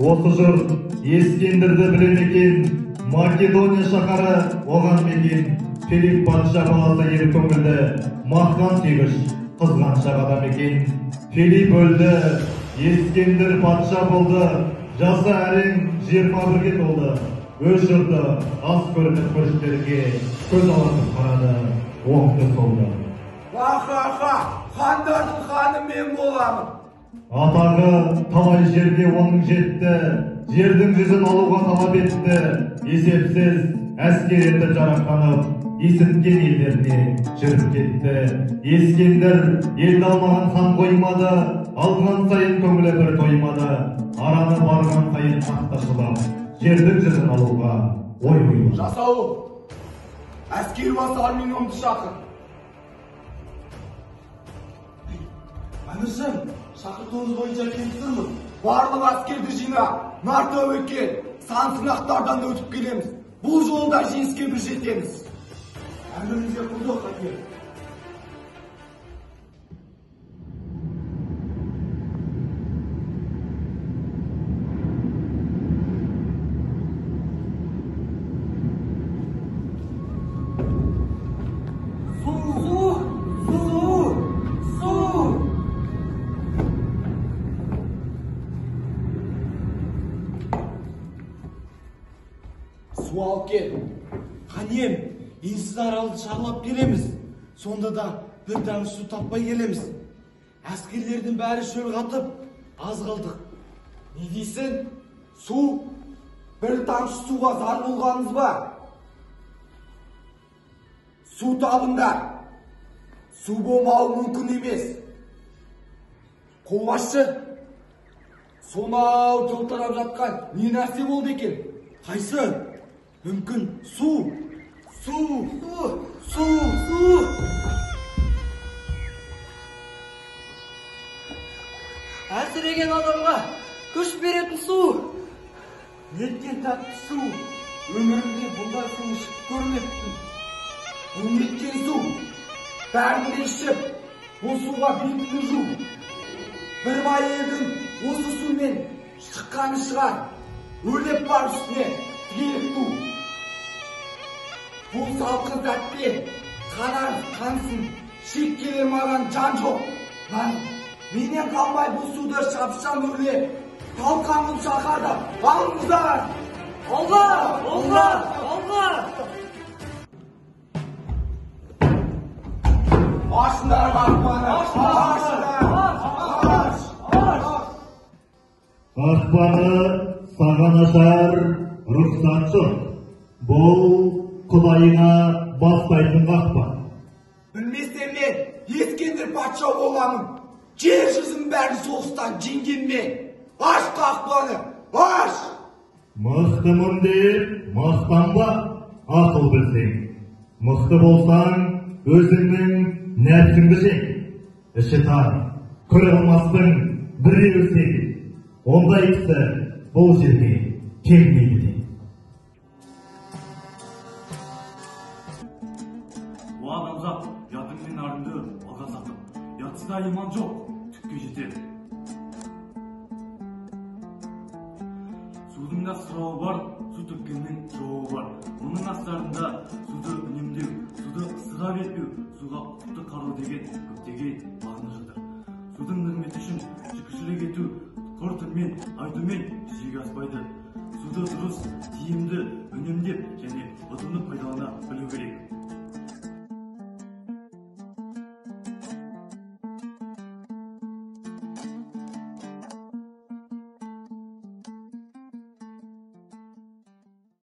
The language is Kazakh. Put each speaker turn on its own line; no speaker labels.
Осы жұрт Ескендірді біле ме екен, Македония шаһары оған мекен. Филипп патша баласы ер көңілді, мақтан сүйгіш, қызғаншақ адам екен. Филипп өлді, Ескендір патша болды, жасы әрең 21-ге толды. Өз жұрты аз көрініп көршілерге көз алартып қарады, оңды солды.
Ха-ха-ха, хандардың ханы мен боламын.
Атағы талай жерге оның жетті, жердің жүзін алуға талап етті. Есепсіз әскер етіп жарақтанып, есіткен елдеріне жүріп кетті. Ескендір елді алмаған хан қоймады, алған сайын көңілі бір тоймады. Араны барған сайын ақташылап, жердің жүзін алуға ой ойлады.
Жасауыл, әскер басы Арминонды шақыр.
Әміршім, шақыртуыңыз бойынша келіп тұрмын.
Барлық әскерді жина, нар тәуекел, сан сынақтардан өтіп келеміз. Бұл жолда жеңіске біз жетеміз.
Әміріңізге құлдық, әке.
Су, су, су.
Су алып кел.
Ханем, енсіз аралды шарлап келеміз. Сонда да бір тамшы су таппай келеміз. Әскерлердің бәрі шөл қатып, аз қалдық.
Не дейсің? Су? Бір тамшы суға зар болғанымыз ба? Су табыңдар. Су болмауы мүмкін емес. Қолбасшы, сонау жылтырап жатқан не нәрсе болды екен?
Қайсы? Мүмкін су. Су, су, су, су.
Әлсіреген адамға күш беретін су.
Неткен тәтті су. Өмірімде бұндай су ішіп көрмеппін.
Бұл неткен су? Бәрін де ішіп, бұл суға бетіңді жу. Бір бай елдің осы сумен шыққаны шығар. Өрлеп бар үстіне тігеліп ту. Бұл салқын сәтте қанар қансын, шек келер маған жан жоқ. Менен қалмай бұл суды шапшаң өрлеп, талқан қып шаһарда алыңыздар!
Алға! Алға! Алға!
Ашыңдар қақпаны! Ашыңдар! Аш! Аш!
Қақпаны саған ашар рұқсат жоқ. Бұл Құдайыңа бастайтын қақпа.
Білмесем мен Ескендір патша боламын. Жер жүзін бәрін соғыстан жеңген мен. Аш қақпаны! Аш!
Мықтымын деп мақтанба, ақыл білсең. Мықты болсаң, өзіңнің нәпсіңді жең. Іші тар, көре алмастың біреуі сен. Ондай кісі бұл жерге келмейді де.
О адамзат, ұятың мен арыңды алға сатып, ұятсызда иман жоқ, түкке жетер. Судың да сұрауы бар, су төккеннің жауы бар. Мұның астарында суды үнемдеу, суды ысырап етпеу, суға ұқыпты қарау деген көптеген мағына жатыр. Судың нығметі үшін шүкіршілік ету құр тілмен айтумен жүзеге аспайды. Суды дұрыс, тиімді, үнемдеп және ұтымды пайдалана білу керек.